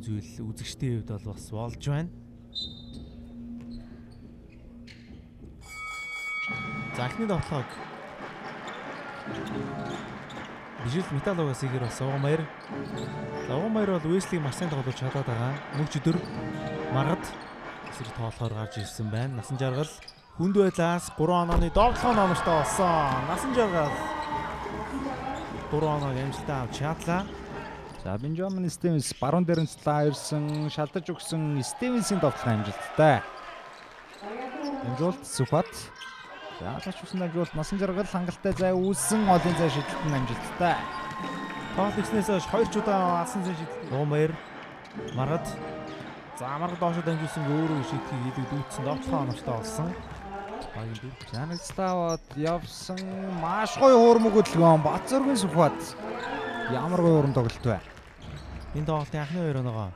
зүйл үзэгчдийн хувьд бол бас болж байна. За эхний тоглолтог Бишрэлт Металлогоос игэр бас Уган баяр. За Уган баяр бол Уэслиг маш сайн тоглож чадаад байгаа. Мөгч өдөр маргад эсрэг тоглохоор гарч ирсэн байна. Насан жаргал хүнд байдлаас 3 онооны довтлогоо номертой болсон. Насан жаргал 3 оноог амжилттай авч чадлаа. За Бенжамин Стивенс баруун дээрэн цлаа ирсэн, шалдаж өгсөн Стивенсийн довтлогоо амжилттай. Дамжуулалт Сүхбат. За тач үсэн дамжуулалт Насан жаргал хангалттай зай үүссэн олон зай шидэлт нь амжилттай. Тоглолт ихснээс хойш 2 ч удаа алсан зай шидэлт. Уган баяр маргад. За маргад доошо дамжуулсан өөрөө шийдхийг илүү дүүцсэн довтлогоо оновчтой болсон. Багийн дүр. За нэг цлаа аваад явсан маш гоё хуурмаг хөдөлгөөн Батзөргийн Сүхбат. Ямар гоё уран тоглолт вэ? Энэ тоглолтын анхны хоёр оноогоо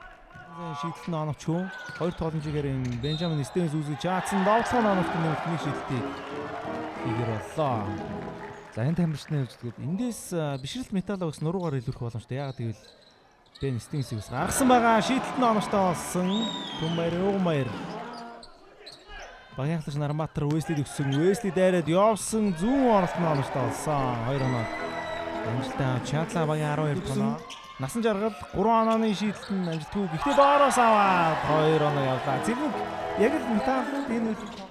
шийдэлт нь оновчгүй. Хоёр тогломжигээр энэ Бенжамин Стивенс үүсгэж чадсан довтлогоо оновчтой нэмэлт нэг шийдэлтийг хийгэр боллоо. За энэ тамирчны хувьд тэгээд Эндээс бишрэлт Металлогоос нуруугаар илүүрэх боломжтой. Яагаад гэвэл Бен Стивенсийг бас гаргасан байгаа. Шийдэлт нь оновчтой болсон. Түн баяр, Уган баяр. Багийн ахлагч Наранбаатар Уэслид өгсөн. Уэсли дайраад явсан. Зүүн оролт нь оновчтой болсон. 2 оноо. Амжилттай авч чадлаа багийн 12 дахь оноо. Насан жаргал 3 онооны шийдэлт нь амжилтгүй. Гэхдээ доороос аваад 2 оноо явлаа. Зэрэг яг л Металл энэ үйл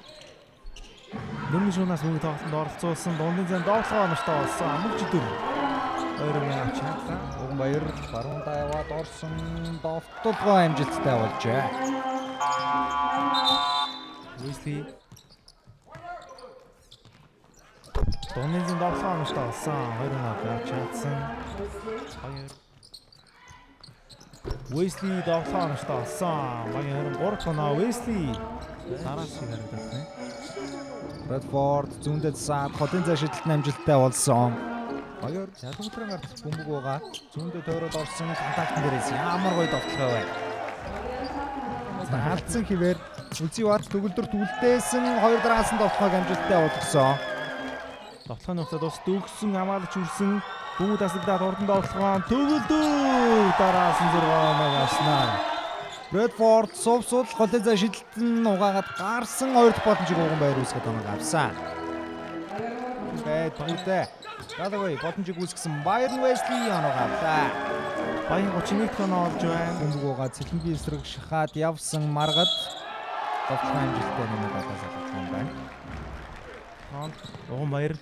Нүмэн шунаас мөнгө тоглолтод оролцуулсан. Дундын зэн довтлогоо оновчтой болсон. Мөнгө чөтгөр. 2 оноо авч чадлаа. Уган баяр баруун яваад орсон довтлогоо амжилттай болжээ. Уэсли Дундын зэн довтлогоо оновчтой болсон. 2 оноо авч чадсан. Уэсли довтлогоо оновчтой болсон. Багийн 23 оноо Уэсли дараа шиг харагдах нэ. Брэдфорд зүүндээ засаад хотын зай шидэлт нь амжилттай болсон. Баяр залгуутрын гарт бөмбөг байгаа. Зүүндээ тойроод орсон контактн дээрээс ямар гоё довтлогоо вэ? Алдсан хിവэр Үлзий бат төгөлдөр түлдээсэн хоёр дараалсан довтлогоог амжилттай болгосон. Довтлогооны хугацаанд ус дөгсөн хамгаалагч үрсэн бүүн таслагдаад урдан довтлогоо төгөлдөр дараалсан 6 оноо авснаа. Брэдфорд сувсул голын зай шидэлт нь угаагаад гарсан хоёр дахь боломжийг Уган баяр үүсгэхэд оног авсан. Бэдгүүдээ. Галавей боломжийг үүсгэсэн Байрон Весли оног авлаа. Багийн 31 дахь оноо олж байна. Бөмбөг угаа цэлмгийн эсрэг шахаад явсан маргад довтлогын амжилттай нэмээд гадаас алгасан юм байна. Уган баяр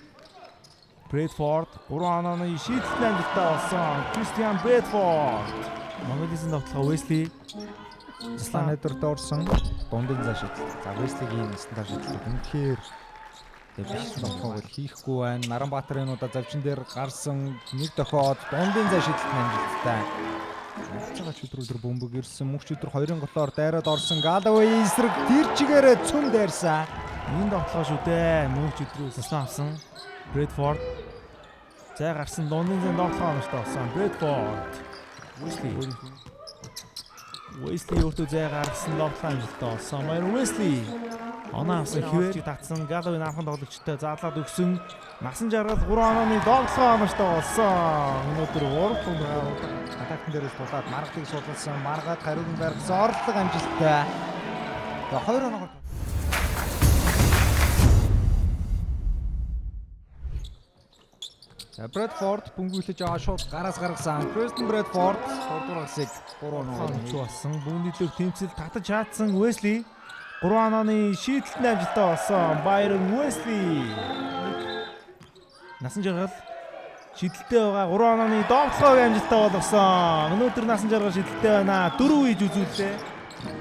Брэдфорд 3 онооны шийдэлт амжилттай болсон. Кристиан Брэдфорд. Монголын довтлогоо Уэсли Планетер орсон дундын зай шидэлт. За Веслигийн стандарт шидэлт үнэхээр биш довтлогоо бол хийхгүй байна. Наранбаатар энэ удаа завчин дээр гарсан нэг дохиод дундын зай шидэлт нь амжилттай. Явцгаа чөтгөр бөмбөг ирсэн. Мөнх чөтгөр хоёрын голоор дайраад орсон. Галавей эсрэг тэр чигээрээ цүн дайрсан. Энэ довтлогоо шүү дээ. Мөнх чөтрөө сусан авсан. Брэдфорд зай гарсан дундын зэн довтлогоо оновчтой болсон. Брэдфорд. Уэсли. Уэсли өөртөө зай гаргасан довтлогоо амжилттай болсон. Баяр Уэсли. Оноо авсан хിവэр татсан Галавын анхан тоглогчтой задлаад өгсөн. Насан жаргал 3 онооны довтлогоо оновчтой болсон. Өнөөдөр 3 дахь Атактан дээрээс тулаад маргадыг суулгасан. Маргад хариуг нь барьсан. Орлого амжилттай. За хоёр оноогоор За Брэдфорд бөмбөглөж аваа шууд гараас гаргасан. Кристен Брэдфорд 3 дугаар хэсэг 3 оноо. Онцгүй болсон. Бүүний төлөв тэмцэл татаж чадсан Уэсли 3 онооны шийдэлт нь амжилттай болсон. Байрон Уэсли. Насан жаргал шидэлтэй байгаа 3 онооны довтлогоог амжилттай болгосон. Өнөөдөр насан жаргал шидэлтэй байна. 4 хийж үзүүллээ.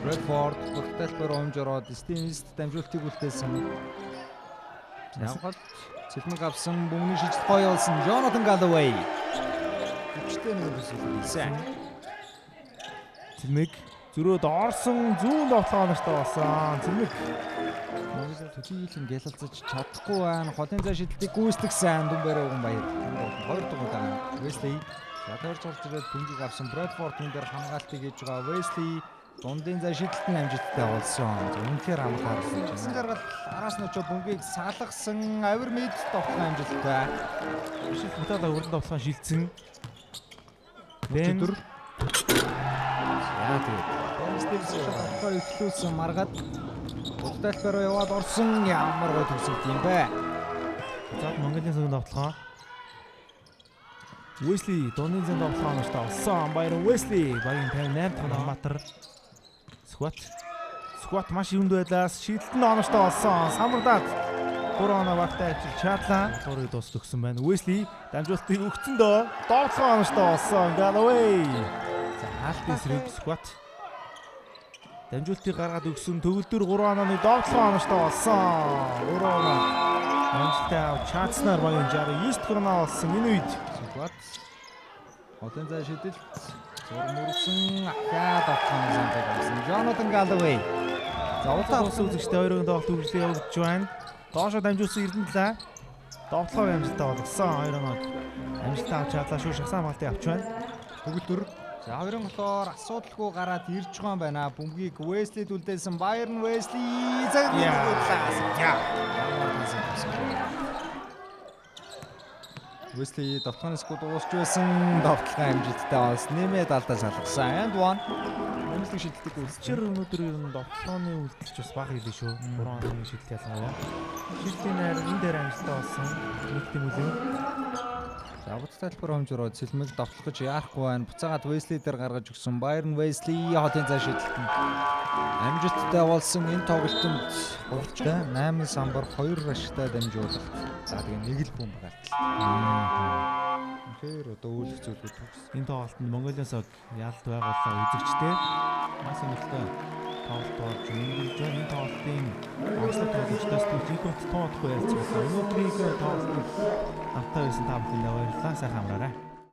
Брэдфорд бүртэлбэр өмж ороод Стивенст дамжуултыг үлдээсэн. Явхал цэлмэг авсан бөмбөний шижил гоё болсон. Jonathan Galloway. Хүчтэй нэг төсөл хийсэн. Цэлмэг зөрөөд орсон зүүн довтлогоо оновчтой болсон. Цэлмэг Төдийлөн гялалзаж чадахгүй байна. Холын зай шидэлтийг гүйцэтгсэн Дүнбэрэ Уган баяр. Хоёр дахь удаа Wesley ядаарч орж ирээд бөмбөгийг авсан. Брэдфорд хүн дээр хамгаалтыг хийж байгаа. Wesley дундын зай шидэлт нь амжилттай болсон. Үнэхээр амар харсан. Насан жаргал араас нь очоод бөмбөгийг салгасан. Авир мэд довтлогоо амжилттай. Бишрэлт Металлог уран довтлогоо шилжсэн. Бен Өдөр. За тэгээд Бенстивс шатахаар эхлүүлсэн маргаад Будталбай руу яваад орсон ямар гой төгсөлт юм бэ? За Монголын сүгэн довтлогоо. Wesley дуны зэн довтлогоо онооштой олсон. Баяр Wesley багийн 58 дахь Батар. Squat. Squat маш юунд байлаас шидэлт нь онооштой олсон. Самбардаад 3 оноо багтаа авчирч чадлаа. Зургийг дуус өгсөн байна. Wesley дамжуултыг өгцөн дөө. Довтлогоо онооштой олсон. Galloway. За хаалтын эсрэг Squat. Дамжуултыг гаргаад өгсөн төгөлдөр 3 онооны довтлогоо онооштой олсон. 3 оноо амжилттай авч чаацнаар багийн 69 дахь оноо олсон. Энэ үед Squat. Хотын зай шидэлт зур мөрсөн ахаад довтлогооны сандаг авсан. Jonathan Galloway. За улаан улс үзэгчтэй хоёрын тоглолт үргэлжлээ явагдаж байна. Доошо дамжуулсан Эрдэнэ талаа. Довтлогоо амжилттай болгосон. 2 оноо амжилттай авч чадлаа шүү. Шахсан хамгаалтыг авч байна. Төгөлдөр. За хоёрын голоор асуудалгүй гараад ирж байгаа юм байна. Бөмбөгийг Wesley-д үлдээсэн. Bayern Wesley загнуулаас. Ямар тасан тасан. Wesley довтлогооны скууд дуусч байсан. Довтлогоо амжилттай болсон. Нэмээд алдаа салгасан. And one. Нэмэлт шидэлтийг Чир өнөөдөр ер нь довтлогооны үйлдэлч бас бага хэлээ шүү. 3 онооны шидэлт ялангуяа. Шидэлтийн найр энэ дээр амжилттай болсон. Нэг тэмүүлэн. За бут талбар хомжроо цэлмэг довтлох гэж яарахгүй байна. Буцаагаад Wesley дээр гаргаж өгсөн. Bayern Wesley хотын зай шидэлт нь амжилттай болсон. Энэ тоглолтод 3-тай 8 самбар 2 ашигтай дамжуулалт. За тэгээ нэг л бөмбөг алдлаа. Үнэхээр одоо үүлэх зүйлүүд төгс. Энэ тоглолтод Монголын сог ялт байгууллаа үзэгчтэй. Маш сонирхолтой тоглолт болж өнгөрч байна. Энэ тоглолтын онцлог тоглогчдоос түлж их бат тоодохгүй ярилцсан. Өнөөдрийн тоглолтыг хамтаа байсан та бүхэндээ баярлалаа. Сайхан амраарай.